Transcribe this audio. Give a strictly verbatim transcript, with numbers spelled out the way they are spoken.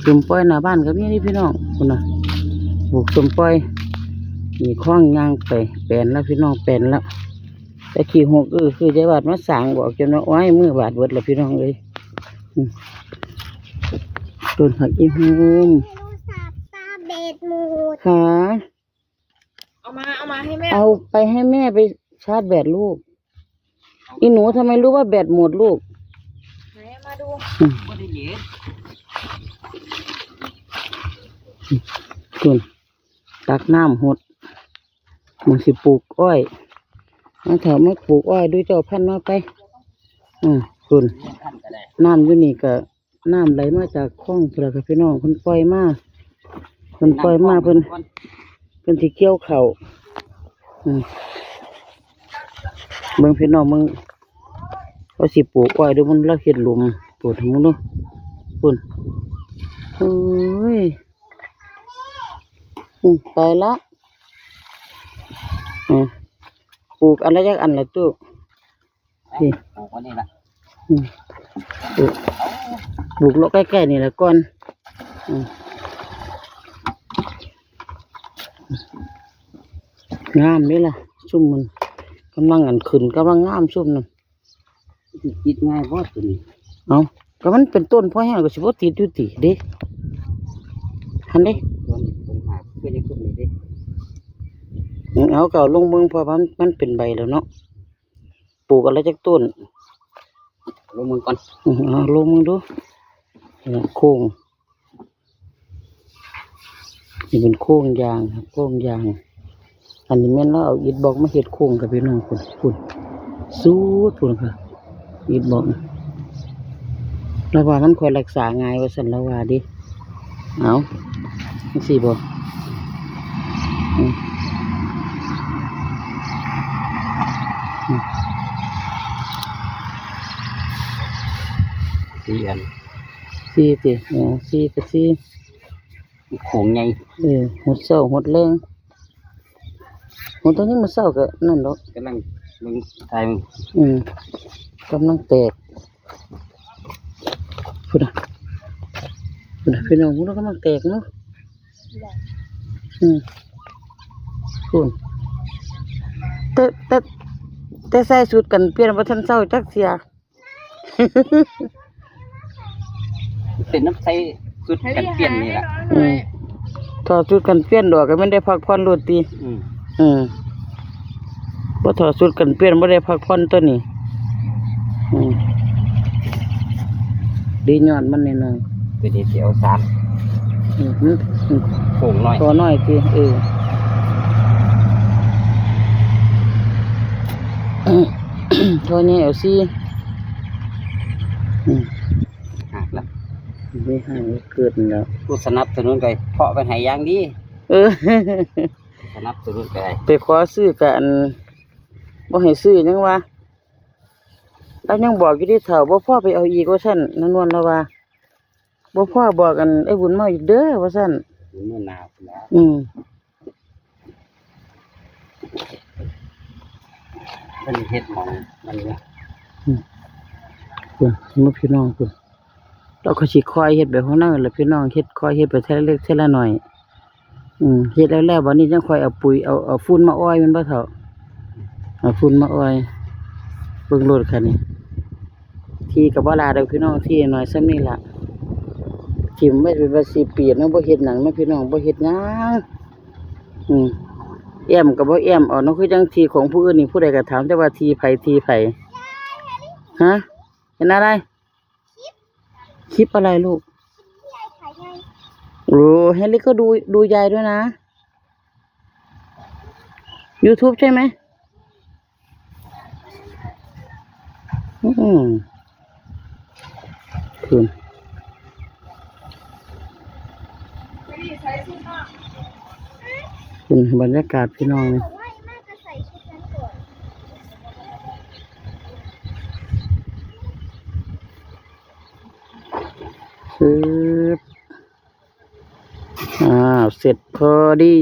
ส้มปล่อยหน้าบ้านก็มีนี่พี่น้อง คุณนะ ปลูกส้มปล่อย นี่คลองย่างไป แปลนแล้วพี่น้อง แปลนแล้ว แต่ขี้หก เออ คือยายบาดมาสางบอกจนว่า โอ้ย มือบาดเบิดแล้วพี่น้องเอ้ย อืม ต้นผักอีฮูม โทรศัพท์ตาแบตหมด ค่ะ เอามา เอามาให้แม่ เอาไปให้แม่ไปชาร์จแบตลูก อีหนูทำไมรู้ว่าแบตหมดลูก ไหนเอามาดู อืม บ่ได้เล่น คุณ ตักน้ำหด มันสิปลูกอ้อย มาเถอะ มาปลูกอ้อย ดูเจ้าพันธุ์มาไป อืม คุณ น้ำอยู่นี่ก็ น้ำไหลมาจากคลองพุ้นล่ะค่ะพี่น้อง เพิ่นปล่อยมา เพิ่นปล่อยมา เพิ่น เพิ่นสิเกี่ยวข้าว อืม เบิ่งพี่น้อง เบิ่ง เขาสิปลูกอ้อยเด้อ มัน ลาวเฮ็ดหลุม ปลูกให้มันดู พุ้น โอ้ย อืม ไปละ อืม ปลูกอันละจักอันละตู้ นี่ ปลูกไว้นี่ละ อืม ปลูก ปลูกเลาะใกล้ๆนี่แหละก่อน อืม งามเด้ล่ะ ซุมมัน กำลังอันขึ้น กำลังงามซุมนั่น สิติดง่ายบ่ตัวนี้ เอ้า ก็มันเป็นต้นพอแห้งก็สิบ่ติดอยู่ติเด้ หั้นเด้ ตัวนี้ผมหาเพื่อจะขึ้นนี่เด้ อืม เอาก็เอาลงเบิ่ง เพราะว่ามัน มันเป็นใบแล้วเนาะ ปลูกอันละจักต้น ลงมือก่อน อืม เอาลงมือดู เนี่ย โค้ง นี่เป็นโค้งยางครับ โค้งยาง อันนี้แม่นลาวเอาอิฐบล็อกมาเฮ็ดโค้งค่ะพี่น้อง พุ้น พุ้น สุดพุ้นค่ะ อิฐบล็อก ลาวว่ามันค่อยรักษาง่ายว่าซั่น ลาวว่าเด้ เอา จั่งซี้บ่ อืม อืม สี่อัน สี่ติ อ๋อ สี่ก็สี่ โค้งใหญ่ เออ หดเช้าหดแลง หดตอนนี้มื้อเช้าก็นั่นดอก กำลังเบิ่งถ่ายมัน อืม กำลังแตก พุ้นน่ะ พุ้นน่ะ พี่น้อง พุ้นน่ะกำลังแตกเนาะ อืม พุ้น แต่ แต่ แต่ใส่ชุดกันเปื้อนบ่ทันเช้าจักเทื่อ เป็นน้ำใส่ชุดกันเปื้อนนี่ล่ะ อืม ถอดชุดกันเปื้อนออกก็แม่นได้พักผ่อนโลดติ อืม อืม บ่ถอดชุดกันเปื้อนบ่ได้พักผ่อนตัวนี้ อืม ดียอดมันน้อยๆ ตัวนี้สิเอาสาม อืม มัน อืม โค้งน้อย ตัวน้อยติ เออ อืม ตัวนี้เอาสี่ อืม หักแล้ว ได้หักเกิดแล้ว ผู้สนับสนุนก็เพาะไปให้อย่างดี เออ สนับสนุนก็ได้ ไปขอซื้อก็อัน บ่ให้ซื้อหยังวะ ลาวยังบอกอยู่เด้ เฒ่า บ่พอไปเอาอีกว่าซั่น นางนวลลาวว่า บ่พอบอกอันไอ้บุญมาอีกเด้อว่าซั่น มื้อหน้าพุ้นล่ะ อืม เพิ่นเฮ็ดหม่องนั่นอยู่ อืม พุ้น มาพี่น้องพุ้น ลาวก็สิค่อยเฮ็ดแบบของลาวนั่นล่ะพี่น้อง เฮ็ด ค่อยเฮ็ดไปเทื่อละเล็กเทื่อละน้อย อืม เฮ็ดแล้วแล้วบัดนี้จั่งค่อยเอาปุ๋ย เอา เอาฝุ่นมาอ่อยแม่นบ่เฒ่า เอาฝุ่นมาอ่อย เบิ่งโลดค่ะนี่ ที่ก็บ่หลายดอกพี่น้อง ที่น้อยส่ำนี้ล่ะ ถิ่มไว้เป็นว่าสิบปีเนาะ บ่เฮ็ดหยังเนาะพี่น้อง บ่เฮ็ดหยัง อืม แอ้มก็บ่แอ้มเอาเนาะ คือจั่งที่ของผู้อื่นนี่ ผู้ใดก็ถามแต่ว่าที่ไผ ที่ไผ ฮะ เห็นอะไร คลิปอะไรลูก โอ้ เฮลิก็ดู ดูยายด้วยนะ YouTube ใช่ไหม อืม พุ้น พุ้น บรรยากาศพี่น้องนี่ ชึบ อ้าว เสร็จพอดี